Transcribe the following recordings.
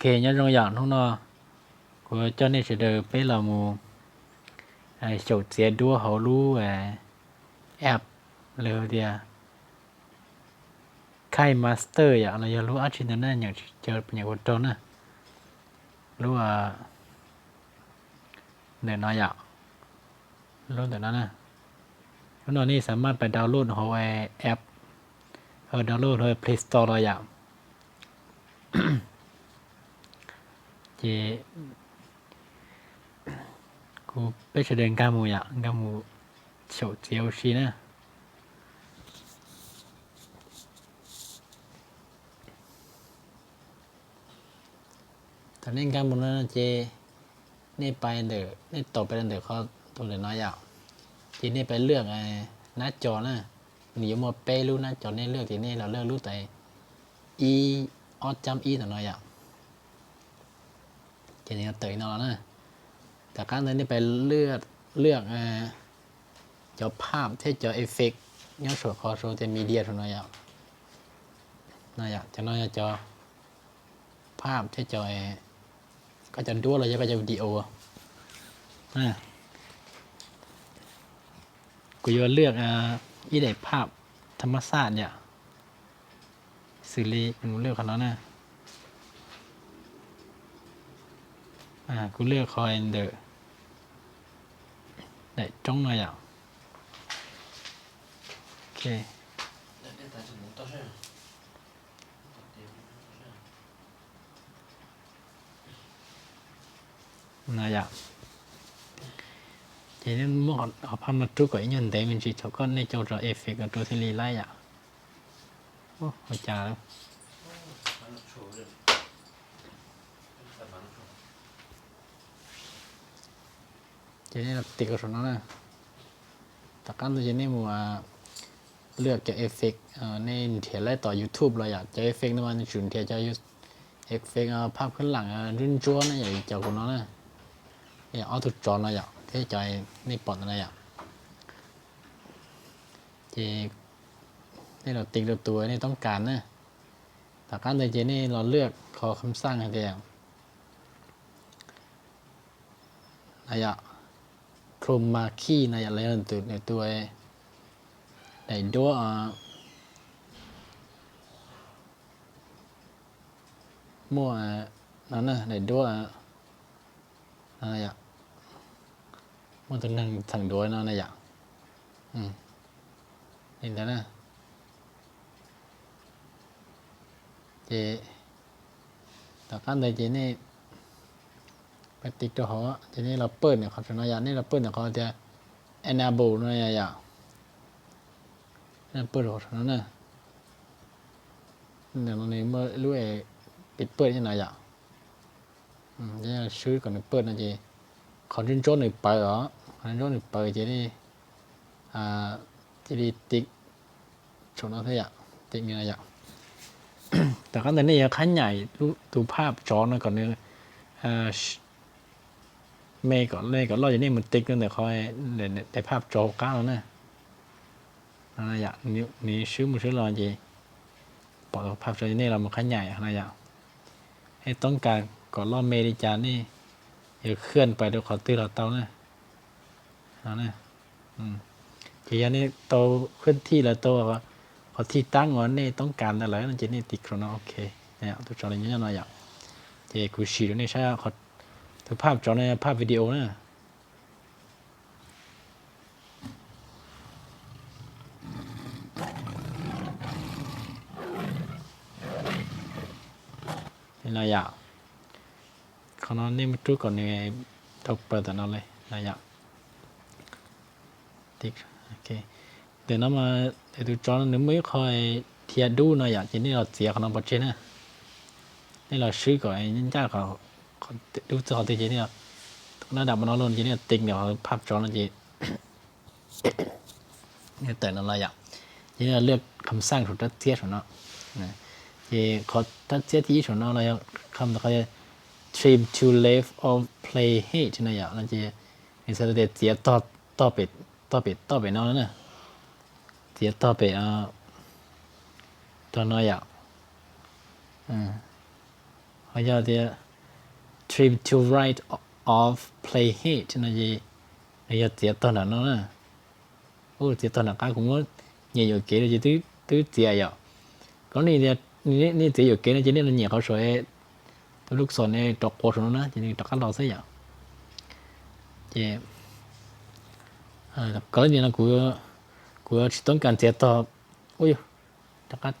Ok, nyob zoo yom, hnub no kuv coj nej sawv daws peb los mus xyaum txiav duab hauv lub app lawv hu tias KineMaster yom, los yog lub dab tsi ntawd na, nyeem tsis caw, nyeem kuv raug na. Lub ntawm no yom, lub ntawm no na. Lub no nej xav maj pais download hauv app, download hauv Play Store los yom. Ces kuv peb sawv daws nkag mus yom, nkag mus xyaum txiav ua si na. Thaum nej nkag mus no ces nej pais ntawm, nej taus pais ntawm qhov tus ntawm no yom, ces nej pais lwaj nab co na. Nws yuav muaj peb lub nab co, nej lwaj ces nej los lwaj lub tas ib, ob cam ib ntawm no yom. Ces nws tawm li no los na. Tom qab ntawd nej pais lwaj cov phaj thiab cov effect nyob saum qhov sau tias media saum no yom. Cov no yog cov phaj thiab cov, koj cov duab los yog koj cov video. Kuv yuav lwaj ib daim phaj thab mab xaj yom, xws li kuv lwaj qhov no na. Kuv lwaj qhov ntawm daim roob no yom. No yom. Ces nej muab qhov phaj no rub kom ib nyuag ntev me ntsis thaum koj nej cau rau effect rau thiaj li laib yom. Ua cas Ces nej los tiv rau saum no na. Tom qab ntawd ces nej mus lwaj cov effect, nej nrhiav laib tom YouTube los yom, cov effect no mas nws tsum nrhiav cov effect phaj phwb lam ntsuab ntsuab na yom, cov kuv no na, ob tug tsov no yom, thiab cov nej pom ntawm no yom. Ces nej los tiv rau tus nej toob kas na. Tom qab ntawd ces nej los lwaj qhov kham xaj hais tias no yom, chroma key no yom, los yog nws tus daim duab muaj no na, daim duab no yom, muaj tus neeg txheem duav no na yom. Li ntawd na. Ces tom qab ntawd ces nej pais tiv rau hauv ces nej los pawj ntawm qhov no yom, nej los pawj ntawm qhov tias enable no yom. Pawj rau qhov no na. Nws muaj lub pim pawj no yom. Swb kom nws pawj no ces qhov ntsuab ntsuab nws pawv os, qhov ntsuab ntsuab nws pawv ces nej cia li tiv saum no thiab yom, tiv no yom. Tom qab ntawd nej yuav qhab nyaim tus phaj tsov no kom nws me kom, me kom loj ces nej mus tiv rau ntawm qhov daim phaj tsov hauv qab no na. Nws swb mus swb los ces pom phaj tsov nej los mus qhab nyaim no yom. Nej toob kas kom loj me li cas nej yuav khwj pais rau qhov twg los tau na. Ces yog nej tau khwj thij los tau qhov thij tab uas nej toob kas ntawd lawm no ces nej tiv rau no ok. Tus tsov li nyob no yom. Ces kuv sim rau nej saib, tus phaj tsov no yog phaj video na. Li no yom. Qhov no nej muab rub kom nws tau plaws tom no li no yom. Ntawm no mas tus tsov nws muaj ib qho dhia dub no yom, ces nej los txiav qhov no pov tseg na. Nej los swb kom ncaj qhov dub txog qhov twg ces nej, tus nab dam no los ces nej tiv ntawm qhov phaj tsov no ces tawm no los yom. Ces nej los lwaj kham xaj saum rab txiab saum no. Ces qhov rab txiab thib ib saum no los yog kham qhov trim to left of playhead no yom, no ces nws txhais tias txiav tog pem, tog pem, tog pem no na. Txiav tog pem, tog no yom. Ho yog tias trim to right of playhead no ces nws yog txiav tog nram no na. Txiav tog nram qab, kuv muab nyem yuam kev no ces twb txiav yom. Koj nej tias nej txiav yuam kev no ces nej los nyem qhov saum tus lub xom ne rov quav saum no na ces nws rov qab los xwb yom. Ces koj nej tias no kuv tsis toob kas txiav tog, ub, rov qab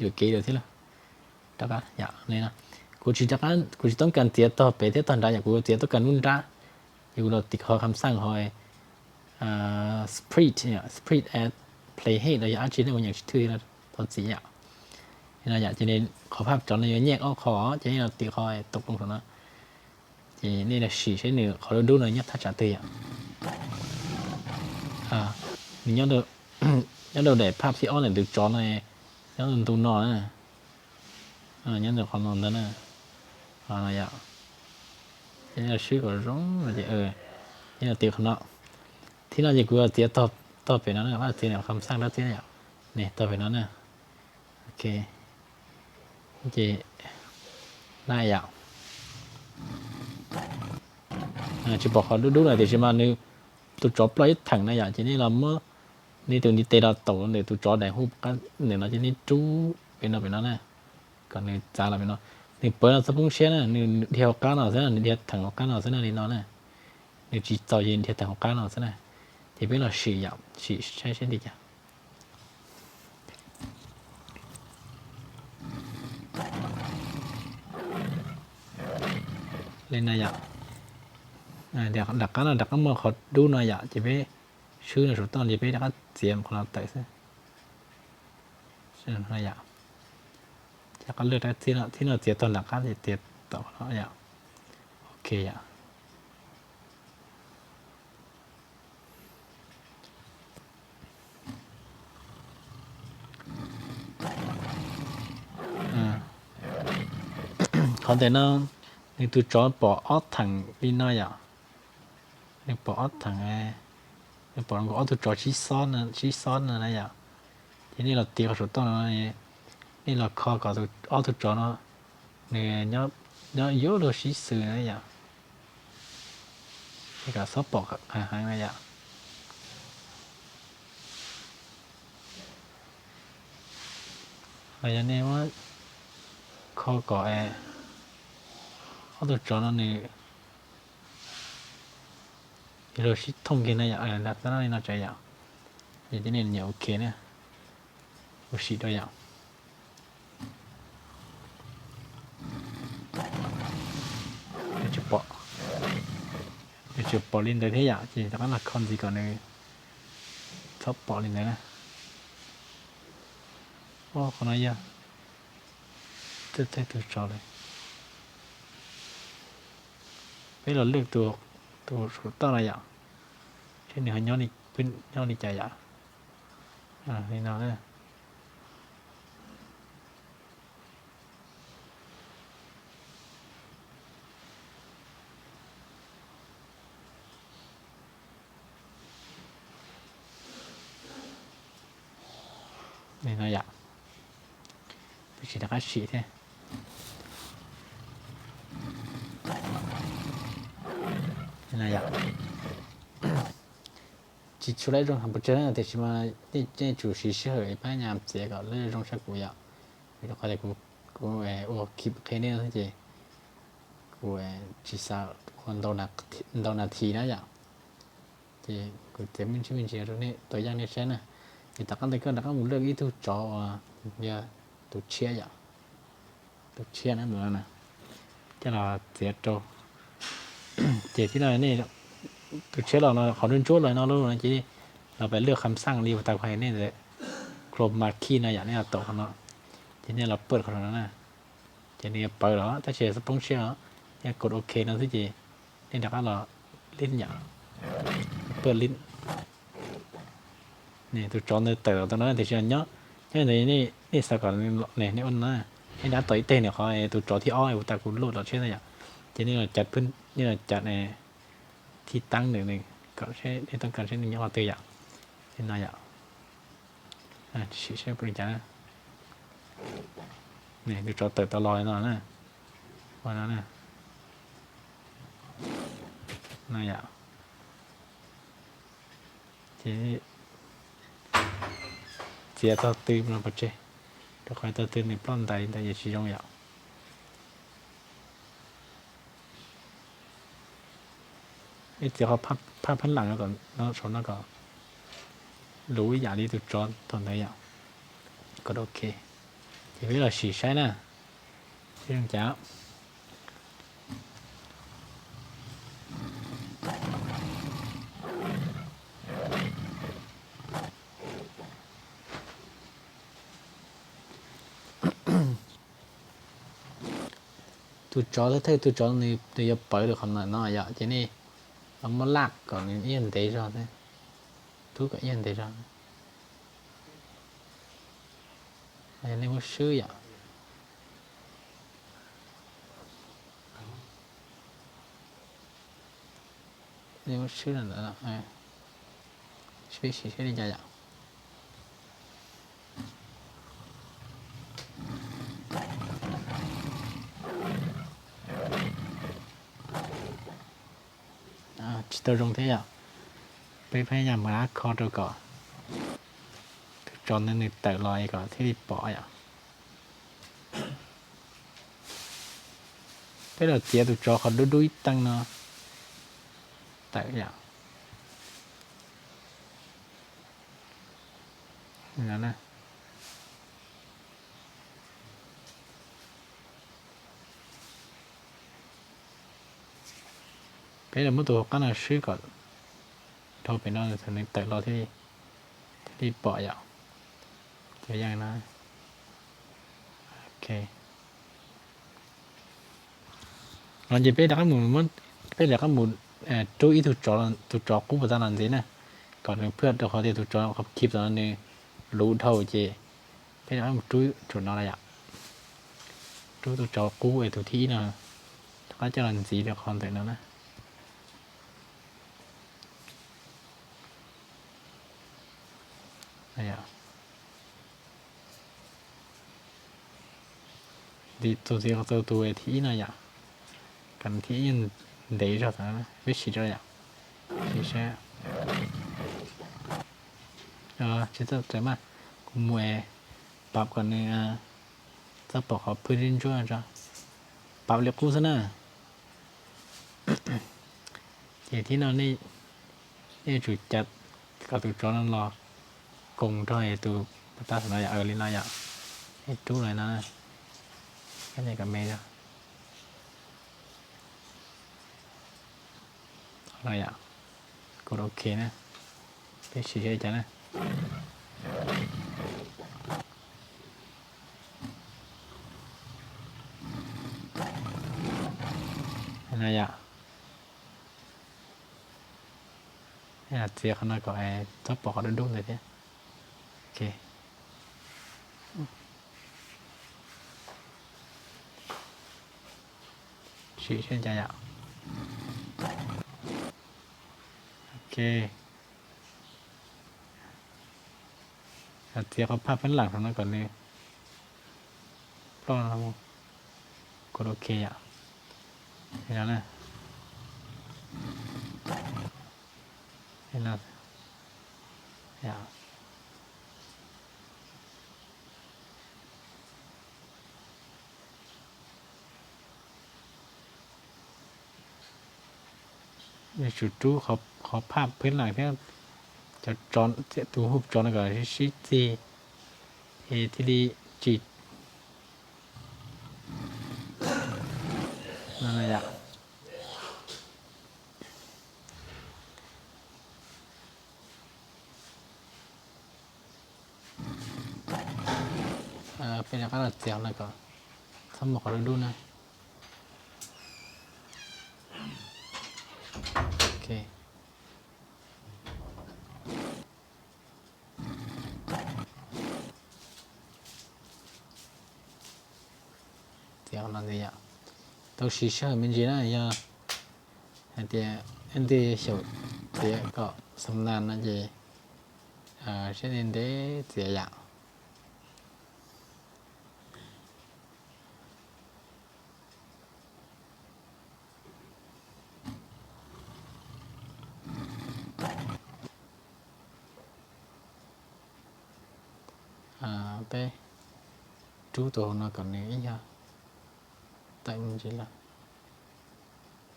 yuam kev lawm thiab. Kuv tsis, kuv tsis toob kas txiav tog pem thiab tog nrad yom, kuv txiav toob kas nruab nrab. Ces kuv los tim qhov kham xaj ho split, split as playhead los yog dab tsi ne, kuv nyeem tsis thwj, thov txim yom. No yom, ces qhov phaj tsov no yuav nyaj ob qho ces nej los tim qhov tus plooj saum no. Ces nej los sim seb nws qhov dub dub no nyob thaj tsam twg yom. Nws nyob rau daim phaj thib ob ntawm tus tsov no, nyob rau ntu no na. Nyob ntawm qhov no ntawd na. Yom, swb kom zoo no ces, yog tias qhov no, thib no ces kuv txiav tog pem no, txiav niam kham xaj dab txiab yom. Tog pem no na. Ok, ces na yom, tsis pom qhov dub dub na tiam sis mas nws, tus tsov ploj ib theem na yom, ces nej los muab nej tus ntiv tes los taum ntawm tus tsov daim hu qab ntawm no ces nej rub pem no pem no na, kom nws txav los pem no. Nws pawv los txhob poob siab na, nws dhia hauv qab no xwb na, nws dhia theem hauv qab no xwb na, li no na. Nws tsis txaus ces dhia theem hauv qab no xwb na. Ces peb los sim yom, sim saib seb li cas. Li no yom, nram qab no rov qab muaj qhov dub no yom, ces peb swb no saum toj ces peb rov qab txiav qhov no tawm xwb. Yom, ces qab lwj rab txib no, thib no txiav tog nram qab ces txiav tau qhov no yom. Ok yom. Qhov ntawm no nws tus tsov pom ob theem li no yom. Nws pom ob theem, nws pom nkaus ob tug tsov sib xob no na yom. Ces nej los tiv qhov saum toj no, nej los kho kom ob tug tsov no nws nyob yuav luag sib xws na yom. Es kom txhob pom heev na yom. Los yog nej muab kho kom ob tug tsov no nws yuav luag sib thooj kiag na yom, xab no li no tsav yom. Ces nej nyem ok na, ua si rau yom. Nws tsis pom li ntawd thiab yom, ces rov qab los kho ntxiv kom nws txhob pom li ntawd na. Qhov no yog tej tug tsov lawm. Peb los lwj tus saum toj no yom, seb nws ho nyob li cas yom. Li no na. Li no yom. Peb tsis rov qab sim thiab. Tsis tshua lawv zoo hais pes tsawg na, tiam sis mas nej tsum siv sij hawm ib pab nyam txiav kom lawv zoo saib kuv yom. Vim rau qhov tias kuv ua khib qhia nej xwb ces kuv tsis xav ua ntau nas this na yom. Ces kuv txiav me ntsis me ntsis rau nej tau yaj nej saib na. Ces tom qab ntawd koj rov qab mus lwj ib tug tsov uas yog tus tshiab yom. Tus tshiab na, coj los txiav rau. Ces tib no nej, tus tshiab los no qhov ntsuab ntsuab los no lub no ces los pem lwj kham xaj li uas tau hais nej ntawd, chroma key no yom, nej los taum qhov no. Ces nej los pawj qhov no na. Ces nws yuav pawv los tab sis txhob poob siab os. Nej kod ok no xwb ces nej rov qab los lib yom, pawj lib. Tus tsov ntawd tawm los tau no tiam sis nyob, nyob ntawd nej xav kom nej ua no, nej dab tom ib teg nws qhov tus tsov thib ob uas tas kuv luj los tshiab na yom. Ces nej los cav, nej los cav thib tab ntawm nws kom seb nej toob kas seb nws nyob qhov twg yom. Li no yom. Sim saib puas li cas na. Tus tsov tawm tau los li no na. Ua no na. No yom. Ces txiav tog tw no pov tseg, rau qhov tog tw nws ploj ntais li ntawd ces tsis zoo yom. Ib txiav qhov phaj phab lam no saum no kom luv ib yam li tus tsov thaum ntawd yom. Kom ok, ces peb los sim saib na. Seb zoo cas. Tus tsov thawj thawj tus tsov nws yuav pawv rau qhov no yom, ces nej los muab laj kom nws ib yam ntev zog, tub kom ib yam ntev zog. Nej muab swb yom. Nej muab swb ntawd, peb sim saib li cas yom. Tsis tau zoo thiab yom. Peb pheej yam mus ab kho rau kom tus tsov ntawd nws tawm los es kom thiaj li pom yom. Peb los txiav tus tsov qhov dub dub ib teev no tawm yom. Peb los muab tus hauv qab no swb kom dhau pem no, thaum nws tawm los thiaj li pom yom. Cov yeej no. Ok. No ces peb rov qab mus, peb rov qab mus rub ib tug tsov, tus tsov qub puas tag los ntxiv na, kom nws phwj rau qhov tias tus tsov qhov khib tom no nws luv dhau ces peb rov qab mus rub tsoom no lawm yom. Rub tus tsov qub es tus thib ib no rov qab coj los ntxiv rau qhov ntawm no na. Tus txiv tau tus thib ib no yom, kom thib ib ntev zog tom no, peb sim rau yom. Sim saib. Tsis txawj mas, kuv mus es pab kom nws txhob pom qhov phwj ntsuab ntsuab tso. Pab li qub xwb na. Ces thib no nej yuav tsum cav kom tus tsov no los koos rau tus pas tas no yom, li no yom. Nej rub los no, nej kom me no yom. Kom ok na. Peb sim saib cas na. No yom. Txiav qhov no kom txhob pom qhov dub dub ntawd thiab. Ok. Sim saib cas yom. Ok. Txiav qhov phaj phab lam no kom nws ploj no, kom ok yom. Yuav tsum rub qhov phaj phab lam thiab cov tsov, tus hub tsov no kom sib txig es thiaj li tsis Peb rov qab los txiav no kom txhob muaj qhov dub dub na. Ok. Txiav no ntxiv yom. Tau siv sij hawm me ntsis na, yog hais tias leej twg xyaum txiav kom xoo nas no ces siab ntev ntev txiav yom. Peb rub tus hauv no kom nws ib nyuag tawm me ntsis lawm,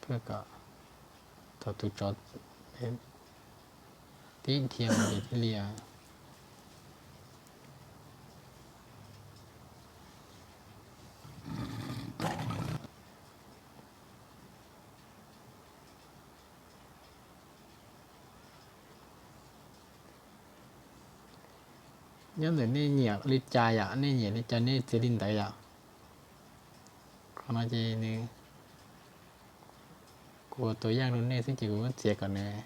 kom thaum tus tsov tib dhia mus ces thiaj li Nyob ntawm nej nyiam li cas yom, nej nyiam li cas nej txiav li ntawd yom. Qhov no ces nws, kuv ua tus yaj rau nej xwb ces kuv muab txiav kom nws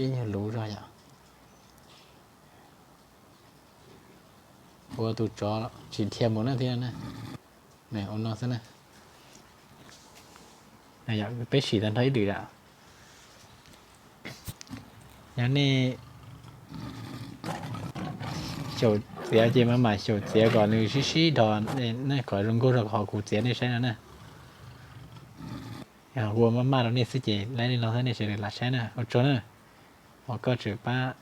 ib nyuag luv zog yom. Ua tus tsov tsis dhia mus na thiab na. Ua no xwb na. Peb sim tag nrho ib lwm lawm. Yog nej xyaum txiav ces maj mam xyaum txiav kom nws sib sib dhos, nej kom zoo nkauj zog qhov kuv txiav nej saib no na. Yog ua maj maj rau nej xwb ces laib li no xwb nej sawv daws lam saib na, ua tsaug na. Ua koj tseem pab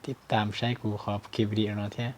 tiv tam saib kuv qhov ki video no thiab.